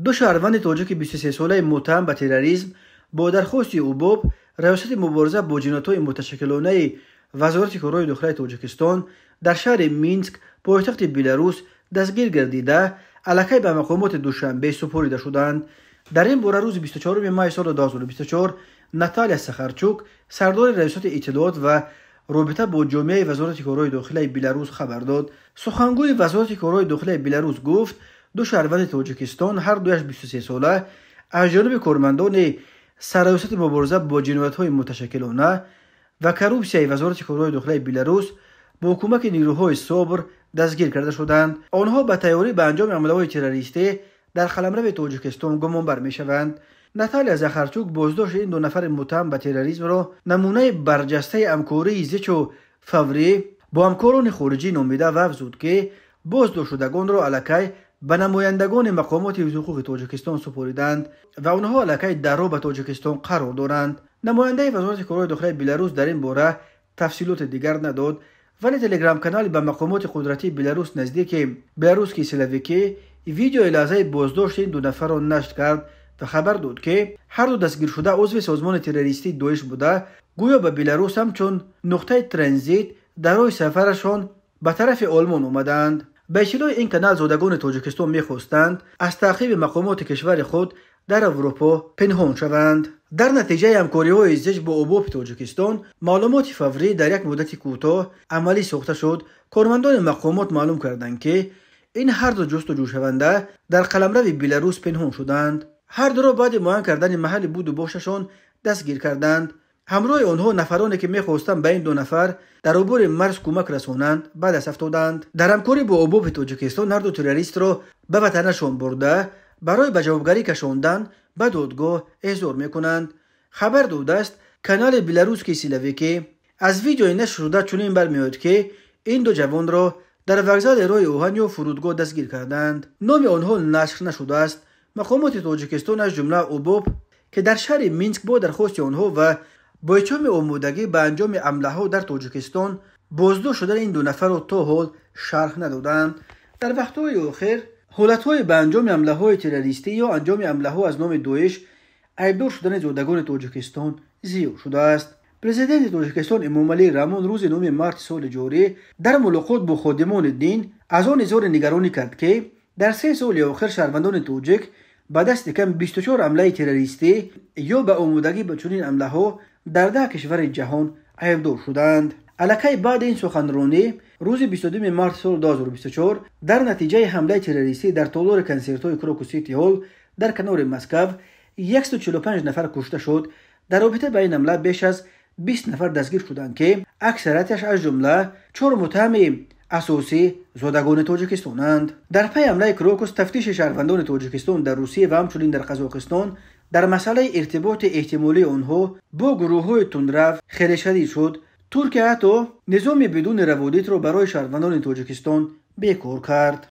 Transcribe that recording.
Ду шаҳрванди тоҷики 23-солаи муттаҳам ба терроризм бо дархости УБОП, Раёсати мубориза бо ҷиноятҳои муташаккилонаи Вазорати корҳои дохилаи Тоҷикистон, дар шаҳри Минск, пойтахти Беларус, дастгир гардида, аллакай ба мақомоти Душанбе супорида шуданд. Дар ин бора рӯзи 24 май соли 2024 Наталия Сахарчук, сардори Раёсати иттилоот ва робита бо ҷомеаи Вазорати корҳои дохилаи Беларус, хабар дод. Сухангӯи Вазорати корҳои дохилаи Беларус гуфт, ду шаҳрванди Тоҷикистон, ҳар дуяш 23 сола, аз ҷониби кормандони Сарраёсати мубориза бо ҷиноятҳои муташаккилона ва коррупсияи Вазорати корҳои дохилаи Беларус бо кӯмаки нирӯҳои СОБР дастгир карда шуданд. Онҳо ба тайёрӣ ба анҷоми ҳамлаҳои террористӣ дар қаламрави Тоҷикистон гумонбар мешаванд. Наталия Захарчук боздошти ин ду нафари муттаҳам ба терроризмро намунаи барҷастаи ҳамкории зичу фаврӣ бо ҳамкорони хориҷӣ номида ва афзуд, ки боздоштшудагонро аллакай ба намояндагони мақомоти ҳуқуқи Тоҷикистон супориданд ва онҳо аллакай дар роҳ ба Тоҷикистон қарор доранд. Намояндаи Вазорати корҳои дохилаи Беларус дар ин бора тафсилоти дигар надод, вале телеграм-канали ба мақомоти қудратии Беларус наздики «Белорусские силовики» видеои лаҳзаи боздошти ин ду нафарро нашр кард ва хабар дод, ки ҳар ду дастгиршуда узви созмони террористии Доиш буда, гӯё ба Беларус ҳамчун нуқтаи транзит дар роҳи сафарашон ба тарафи Олмон омадаанд. Ба иттилои ин канал, зодагони Тоҷикистон мехостанд аз таъқиби мақомоти кишвари худ дар Аврупо пинҳон шаванд. Дар натиҷаи ҳамкориҳои зич бо УБОПи Тоҷикистон маълумоти фаврӣ дар як муддати кӯтоҳ амалӣ сохта шуд. Кормандони мақомот маълум карданд, ки ин ҳарду ҷустуҷӯшаванда дар қаламрави Беларус пинҳон шуданд. Ҳар дуро баъди муайян кардани маҳалли буду бошашон дастгир карданд. Ҳамроҳи онҳо нафароне, ки мехостанд ба ин ду нафар дар убури марз кӯмак расонанд, ба даст афтоданд. Дар ҳамкорӣ бо УБОПи Тоҷикистон ҳарду террористро ба ватанашон бурда, барои ба ҷавобгарӣ кашондан ба додгоҳ эҳзор мекунанд, хабар додааст канали «Белорусские силовики». Аз видеои нашршуда чунин бармеояд, ки ин ду ҷавонро дар вокзали роҳи оҳан ё фурудгоҳ дастгир карданд. Номи онҳо нашр нашудааст. Мақомоти Тоҷикистон, аз ҷумла УБОП, ки дар шаҳри Минск бо дархости онҳо ва бо иттиҳоми омодагӣ ба анҷоми ҳамлаҳо дар Тоҷикистон боздошт шудани ин ду нафарро то ҳол шарҳ надоданд. Дар вақтҳои охир ҳолатҳои ба анҷоми ҳамлаҳои террористӣ ё анҷоми ҳамлаҳо аз номи Доиш айбдор шудани зодагони Тоҷикистон зиёд шудааст. Президенти Тоҷикистон Эмомалӣ Раҳмон рӯзи 9 марти соли ҷорӣ дар мулоқот бо ходимони дин аз он изҳори нигаронӣ кард, ки дар 3 соли охир шаҳрвандони тоҷик ба дасти кам 24 ҳамлаи террористӣ ё ба омодагӣ ба чунин ҳамлаҳо дар 10 кишвари ҷаҳон айбдор шуданд. Аллакай баъди ин суханронӣ рӯзи 22 марти соли 2024 дар натиҷаи ҳамлаи террористӣ дар толори консертҳои Крокус Сити Ҳол дар канори Москав 145 нафар кушта шуд. Дар робита ба ин ҳамла беш аз 20 нафар дастгир шуданд, ки аксарияташ, аз ҷумла чор муттаҳами асосӣ, зодагони тоҷикистонанд. Дар пайи ҳамлаи Крокус тафтиши шаҳрвандони Тоҷикистон дар Русия ва ҳамчунин дар Қазоқистон дар масъалаи иртиботи эҳтимолии онҳо бо гурӯҳҳои тундрав хеле шадид шуд. Туркия ҳатто низоми бидуни раводидро барои шаҳрвандони Тоҷикистон бекор кард.